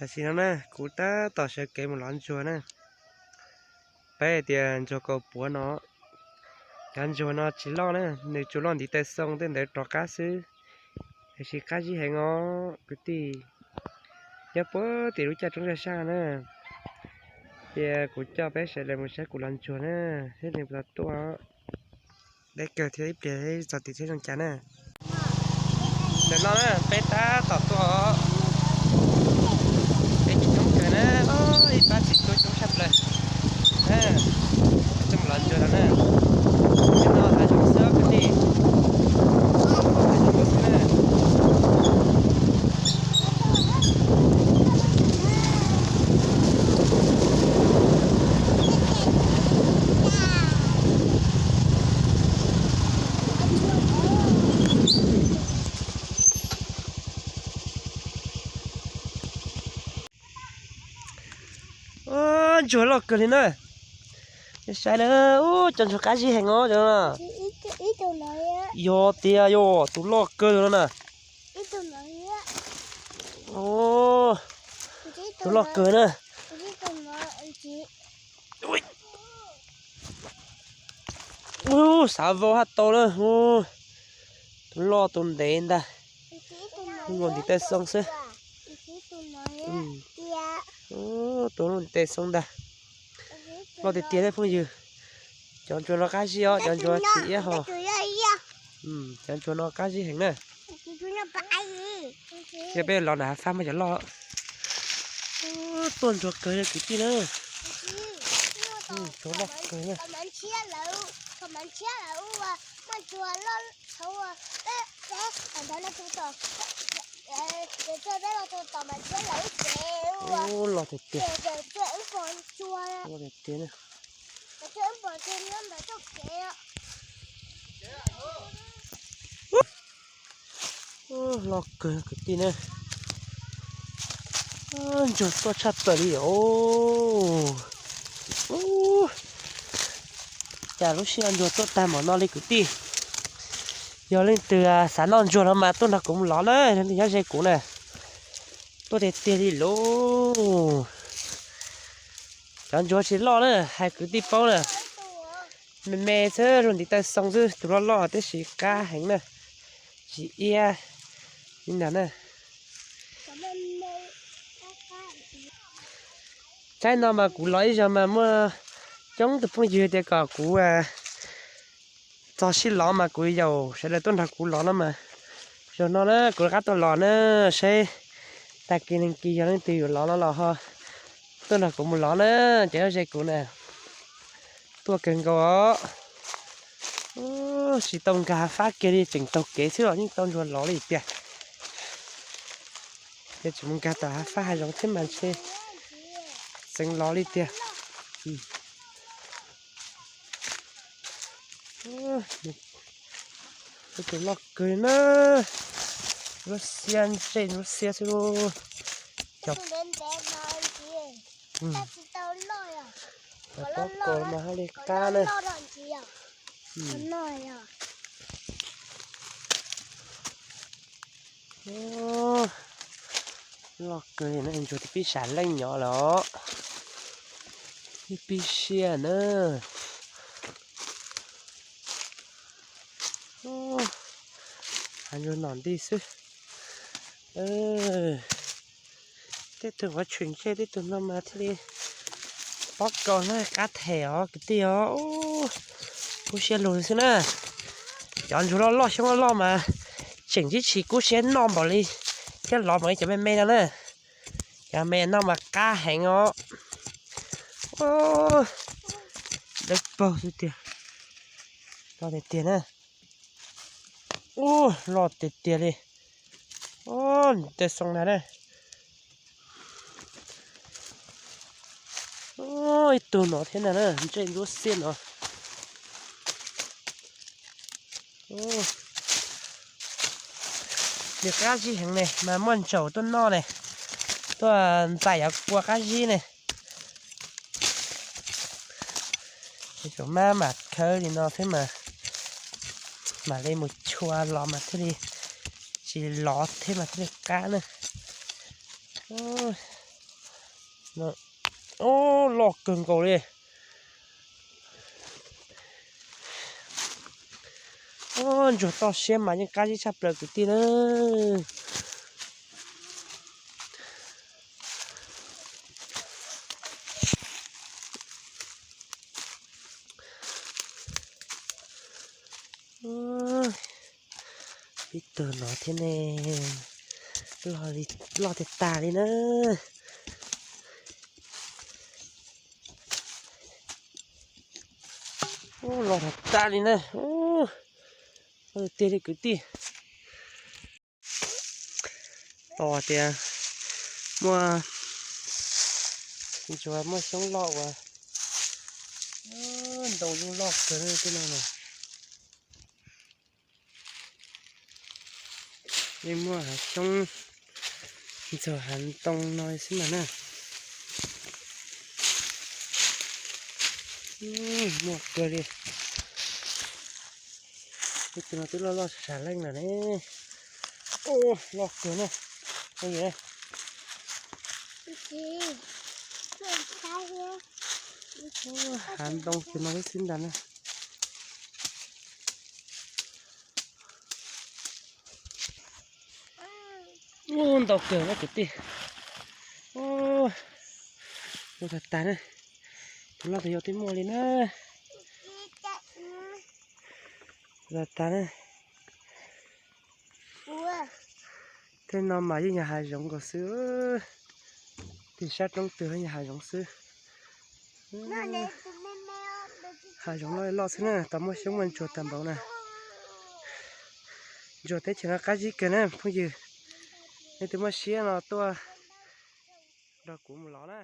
Tam sim no na kuv tab tom sawv kev mus lov ntsuag na. Peb hais tias ntsuag kaus puav no, cov ntsuag no tsis loj na, nws tsuas loj ntiv taw xoo tej ntawd rov qab xwb, tiam sis qab zib heev os kwv tij. Nyob puag tim lub caj roob zaj sab na, ces kuv coj peb sawv daws mus saib kuv lov ntsuag na, thiab nws puas tau tuaj. Deb kawg thiab, ib pliag txog tim thiab zoo cas na. Ntawm no na peb tab tom tuaj, peb coob coob kawg na, ib pab txiv tub coob tshaj plaws. Peb tuaj mus lov ntsuag no na, no hav zoov xwb kwv tij. Ntsuag loj kawg li na. Saib na, ub, cov ntsuag qab zib heev os cov no. Yog tiag yog tus loj kawg no na. Tus loj kawg na. Ub, xav vau haj tau na. Tus loj tus ntev ntag. Ub, ntiv taw xoo xwb. Tus loj ntiv taw xoo ntag. Loj tiag tiag ne phooj ywg. Cov ntsuag no qab zib os, cov ntsuag tsis iab ho. Cov ntsuag no qab zib heev na. Yog peb los nram hav fab mas cov loj. Tuaj ntsuag kawg kwv tij na. Ntsuag loj kawg na. Ub, loj tiag tiag. Loj tiag tiag na. Loj kawg kwv tij na. Ntsuag tuaj tshaj plaws li os. Cas lub sij hawm ntsuag tuaj tag npaum no li kwv tij. Yog leej twg xav noj ntsuag no mas tuaj nrog kuv mus lov na, nyob ze kuv na. Tuaj tiag tiag li lauj. Cov ntsuag tsis loj na, hais kwv tij paub na. Me me xwb, luag ntiv taw xoo xwb, tus loj loj tiam sis qab heev na. Tsis iab li ntag na. Tsaib no mas kuv lov ib zaug mas muaj coob tus phooj ywg tias kom kuv txog sij lov mas kuv yaum sawv daws tuaj nrog kuv lov no mas. Zaum no na kuv rov qab tuaj lov na, saib tag kis neeg kis yog leej twg yuav lov no los ho tuaj nrog kuv mus lov na, cov ze kuv na. Tuaj kawg nkaus os. Tsis tau nkag fab kiag li, tseem taug kev xwb los yeej tau ntsuag lov li tiag. Ces tsis mus nkag tom hav fab hav zoov thiab mas ntshe tseem lov li tiag. Tus loj kawg na. Lub xiab ntsej lub xiab xwb. Cov pob kos mas haj li qab na. Loj kawg na, ntsuag twb pib sam leej nyob lawm os. Twb pib siab na. Hav ntsuag nom nti xwb. Tej tug qhuav tshwm ntsej, tej tug no mas thiaj li pob kos na, qab them os kwv tij os. Kub siab lug xwb na. Cov ntsuag loj loj xyoob loj loj mas tseem tib tsis kub siab noj npaum li thiab lov npaum li cov me me no na. Cov me noj mas qab heev os. Dawb paug xwb tiag. Loj tiag tiag na. Ub, loj tiag tiag li. Tej xoo ntag na. Ib tug no thiab ntag na, ntsej ntsuab xiab no. Nws qab zib heev ne, mas muaj ntsaum tuaj noj ne, tuaj ntxais cov kua qab zib ne. Tsuas maj mam khawb li no thiab mas, mam li mus chua los mas thiaj li tsis lov thiab mas thiaj li qab na. Loj kawg nkaus li. Ntsuag toj siab mas yeej qab zib tshaj plaws kwv tij na. Ib tug no thiab ne, loj tiag tag li na. Loj tiag tag li na. Tiag li kwv tij. Tos tias muaj ntsuag muaj xyoob loj uas ntoo yeej loj kawg tej no na. Yeej muaj hav xyoob ntxuag hav ntoo no xwb mas na. Muaj kawg li. Tus no twb loj loj sab leej lawm ne. Loj kawg na. Hav ntoo tus no xwb ntag na. Ntau kawg na kwv tij. Ua tag tag na. Tus loj tus yau twb muaj li na. Tag tag na. Tej no mas yeej yog hav zoov nkaus xwb. Tim sab roob twg los yog hav zoov xwb. Hav zoov loj loj xwb na, tau muaj xyoob muaj ntsuag tag npaum na. Ntsuag teb chaws no qab zib kawg na phooj ywg. Nej twb muaj siab no tuaj nrog kuv mus los na.